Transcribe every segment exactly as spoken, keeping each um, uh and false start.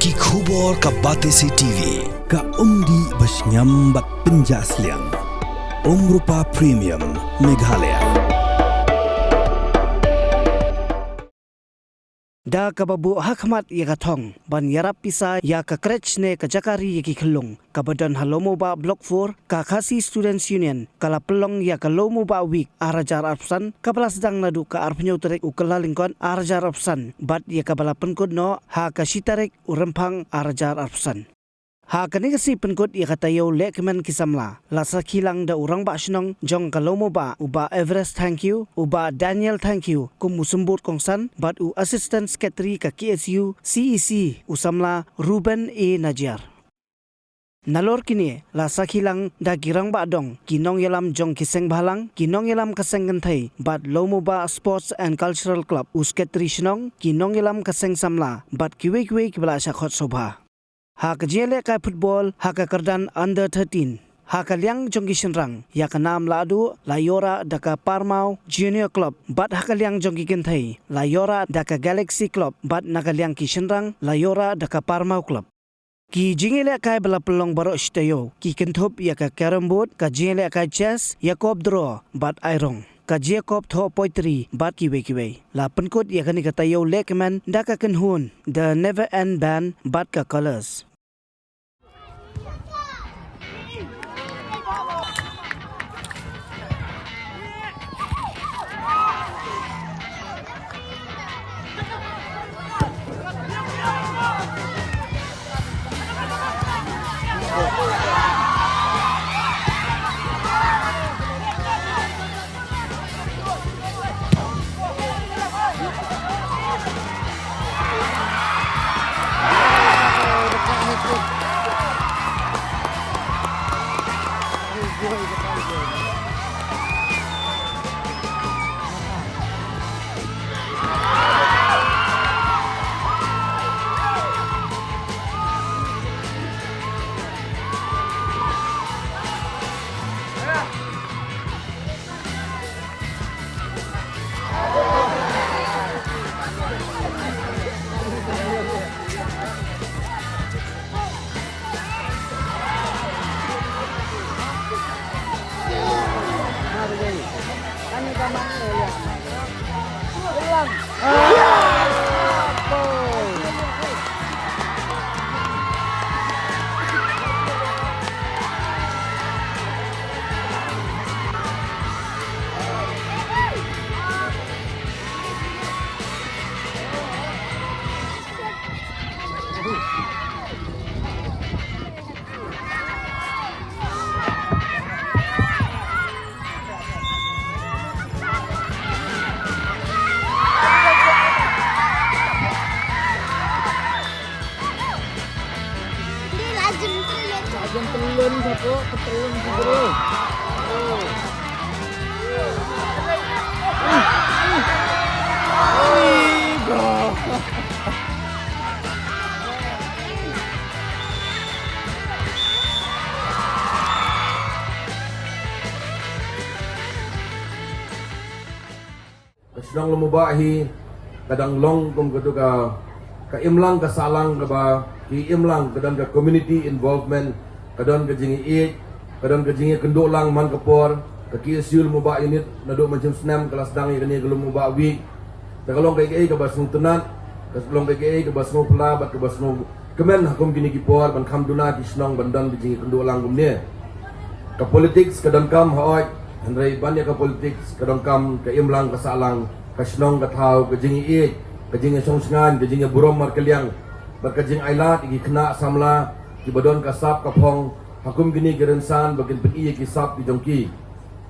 Ki khubor ka Batesi T V, ka umdih ba shngiam bad pynjah sliang. Umrupa Premium, Meghalaya. Da kaba buh hakhmat ïa ka thong ban ïarap pisa ïa ka khrech ne ka jaka ri ïa ki khyllung kaba don ha Lowmobah Block four, ka Khasi Students Union ka la pynlong ïa ka Lowmobah Week ar hajar arphew san, kaba la sdang naduh ka arphew hynñiew tarik u Kyllalyngkot ar hajar arphew san bad ïa kaba la pynkut noh ha ka shi tarik u Rymphang ar hajar arphew san. Ha kane ka sngi pynkut ïa ka taïew lehkmen ki samla, la sakhi lang da u Rangbah Shnong jong ka Lowmobah, u Bah Everest Thangkhiew, u Bah Daniel Thangkhiew kum u symbud kongsan bad u Assistant Secretary ka K S U C E C, u samla Reuben A Najiar. Nalor kine la sakhi lang da ki rangbah dong, ki nongïalam jong ki seng bhalang, ki nongïalam ka seng kynthei bad Lowmobah Sports and Cultural Club, u Secretary Shnong, ki nongïalam ka seng samla bad kiwei kiwei kiba la shah khot sngewbha. Ha ka jingïalehkai football ha ka kyrdan under thirteen, ha ka liang jong ki shynrang, ïa ka nam Lahduh la ïoh rah da ka Parmaw Junior Club bad ha ka liang jong ki kynthei la ïoh rah da ka Galaxy Club bad na ka liang ki shynrang la ïoh rah da ka Parmaw Club. Ki jingïalehkai ba la pynlong baroh shi taïew ki kynthup ïa ka carrom board, ka jingïalehkai chess, ïakop draw bad airong, ka jingïakop thoh poetry bad kiwei kiwei. La pynkut ïa kane ka taïew lehkmen da ka kynhun The Never End Band bad ka Colours. Ajam telun satu, ketelun sendiri. Ka shnong Lowmobah hi ka dang long kum katu ka, ka imlang ka sahlang kaba ki imlang, ka don ka community involvement, ka don ka jingïeit, ka don ka jingïakynduh lang man ka por. Ka K S U Lowmobah unit naduh mynshem snem ka la sdang ïa kane ka Lowmobah Week. Te ka long kaei kaei kaba sngewtynnat, ka long kaei kaei kaba sngewphylla bad kaba sngewkmen ha kum kine ki por ban kham duna ki shnong ban don ki jingïakynduh lang kumne. Ka politics ka donkam, hooid, hynrei ban ïa ka politics ka donkam ka imlang ka sahlang, ka shnong ka thaw, ka jingïeit, ka jingïashong shngaiñ, ka jingïaburom markylliang bad ka jingailad ïa ki khynnah samla kiba don ka sap ka phong ha kum kine ki rynsan ba kin pyni ïa ki sap ki jong ki.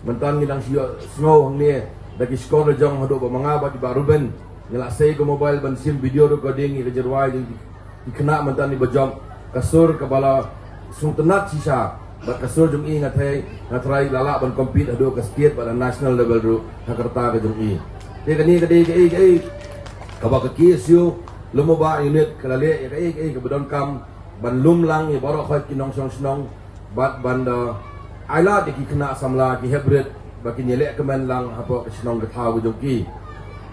Mynta ngi dang shu ïohsngew hangne da ki shkor la jong haduh ba ma nga bad i Bah Reuben, ngi la sei ka mobile ban shim video recording ïa ka jingrwai jong ki, ki khynnah mynta ngi ba jop. Ka sur kaba la sngewtynnat shisha bad ka sur jong i nga tharai, nga tharai la lah ban compete haduh ka state bad national level ruh ha ka rta ka jong i. Te kane ka dei kaei kaei kaba ka K S U Lowmobah unit ka la leh ïa kaei kaei kaba donkam ban lum lang ïa baroh khoit ki nongshong shnong bad ban da ailad ïa ki khynnah samla ki hep rit ba kin ïaleh kmen lang hapoh ka shnong ka thaw ka jong ki.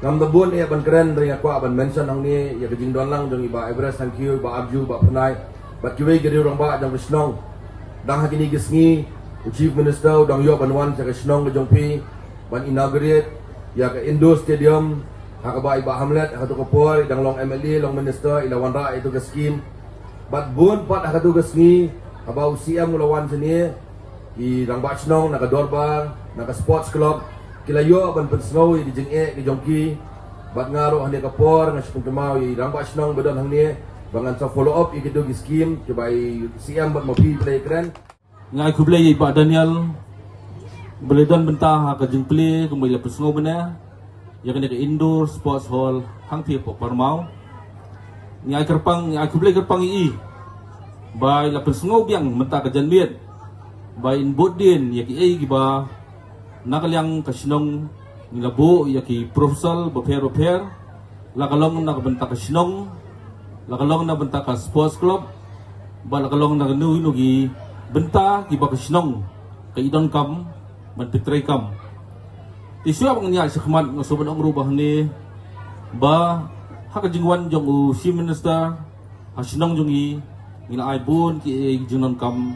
Ngam da bun eh ban kren, hynrei nga kwah ban mention hangne ïa ka jingdon lang jong i Bah Everest Thangkhiew, i Bah Arju, i Bah Pyrnai bad kiwei ki riew rangbah jong ka shnong. Dang ha kine ki sngi u Chief Minister u dang ïoh ban wan sha ka shnong ka jong phi ban inaugurate ïa ka indoor stadium, ha kaba i Bah Hamlet ha kato ka por i dang long M L A, long minister, i la wanrah ïa kato ka scheme. Bad bun pat ha kato ka sngi haba u C M u la wan shane, ki rangbah shnong na ka dorbar, na ka sports club, ki la ïoh ban pynsngew ïa ki jingeh ki jong ki. Bad nga ruh ha kane ka por nga sngewthuh ïa i rangbah shnong ba don hangne ba ngan sa follow up ïa kito ki scheme kiba i C M bad ma phi phi la ïakren. Nga ai khublei ïa i Bah Daniel ba la don bynta ha ka jingplie kumba i la pynsngew mynne ïa kane ka indoor sports hall hangtei hapoh Parmaw. Nga ai kyrpang, nga ai khublei kyrpang ïa i ba i la pynsngew biang mynta ka janmiet ba in bud dien ïa kiei kiba na ka liang ka shnong ngi la buh ïa ki proposal bapher bapher, la ka long na ka bynta ka shnong, la ka long na bynta ka sports club, bad la ka long na kano kano ki bynta kiba ka shnong ka i donkam ban pyntrei kam. Te shuwa ba ngan ïaid shakhmat nga sngewbha ban ong ruh ba hangne ba ha ka jingwan jong u Chief Minister ha shnong jong ngi, ngi la ai bun ki, eh, jingdonkam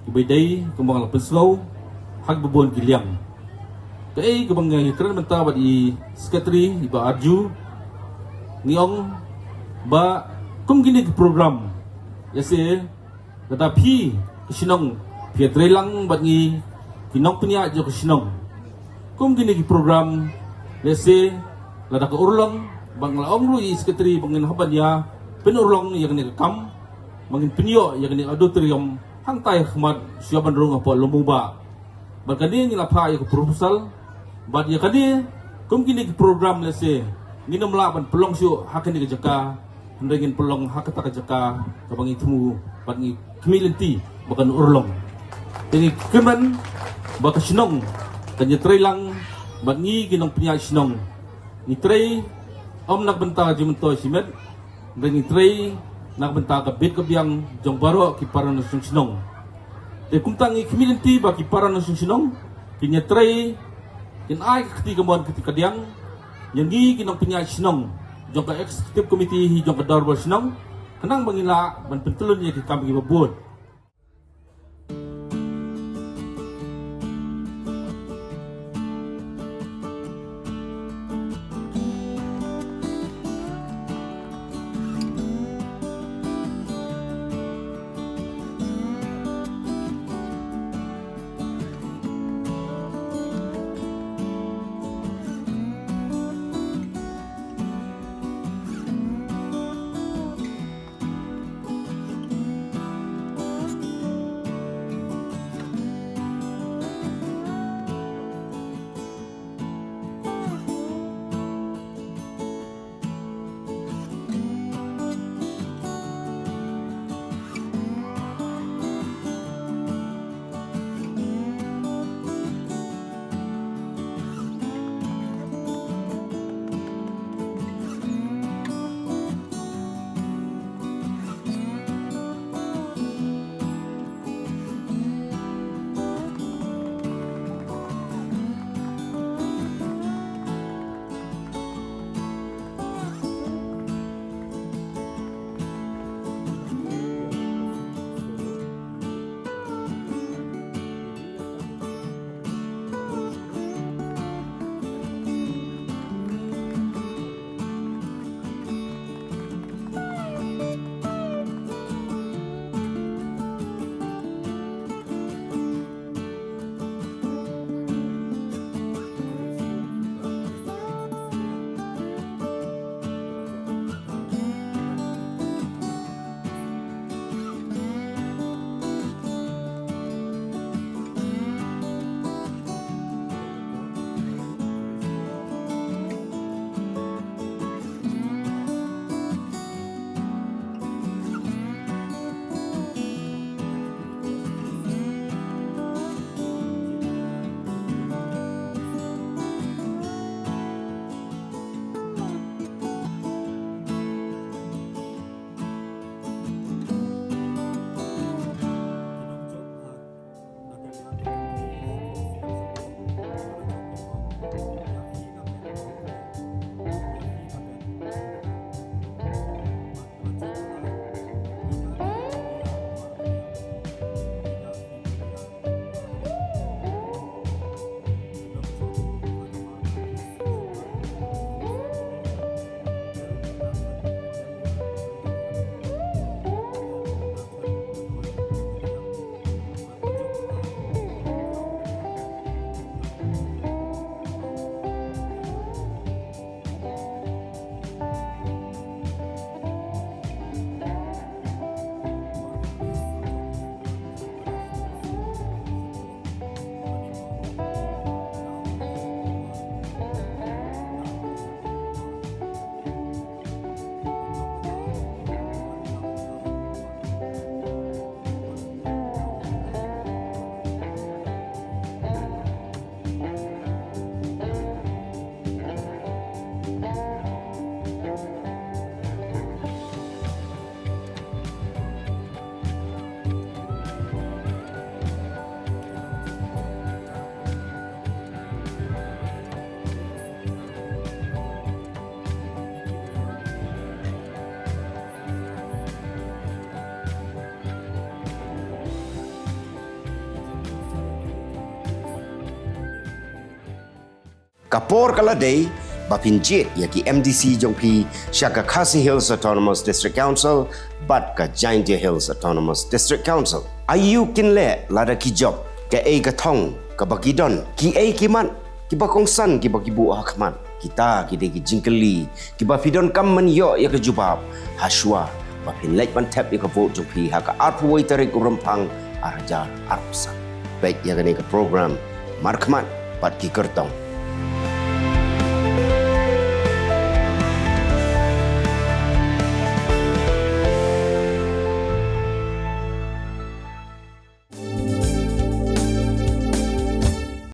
kiba dei kumba nga la pynsngew ha kiba bun ki liang. Kaei kaba nga ïakren mynta bad i secretary i Bah Arju, ngi ong ba kum kine ki program, lehse lada phi ka shnong phi ïatreilang bad ngi ki nongpynïaid jong ka shnong, kum kine ki program, lehse lada ka urlong, ba nga la ong ruh ïa i secretary ba ngin hap ban ïa pynurlong ïa kane ka kam, ba ngin pynïoh ïa kane ka auditorium hangtai ha khmat shuwa ban rung hapoh Lawmobah. Bad kane ngi la phah ïa ka proposal bad ïa kane kum kine ki program, lehse ngin ym lah ban pynlong shuh ha kane ka jaka, hynrei ngin pynlong ha kata ka jaka kaba ngi thmu bad ngi khmih lynti ba kan urlong. Te ngi kyrmen ba ka shnong kan ïatreilang bad ngi ki nongpynïaid shnong. Ngi trei ym na ka bynta ka jingmyntoi shimet, hynrei ngi trei na ka bynta ka bit ka biang jong baroh ki para nongshong shnong. Te kumta ngi khmih lynti ba ki para nongshong shnong kin ïatrei, kin ai ka kti kamon kti kadiang ïa ngi ki nongpynïaid shnong jong ka executive committee hi jong ka dorbar shnong, khnang ba ngin lah ban pyntlun ïa ki kam kiba bud. Ka por ka la dei ba phin jied ïa ki M D C jong phi sha ka Khasi Hills Autonomous District Council bad ka Jaintia Hills Autonomous District Council. Aïu kin leh lada ki jop, kaei ka thong kaba ki don, kiei ki mat kiba kongsan kiba ki buh ha khmat? Kita ki dei ki jingkylli kiba phi donkam ban ïoh ïa ka jubab hashwa ba phin leit ban thep ïa ka vote jong phi ha ka arphew wei tarik u Rymphang ar hajar arphew san. Peit ïa kane ka program Markhmat bad ki Kyrtong.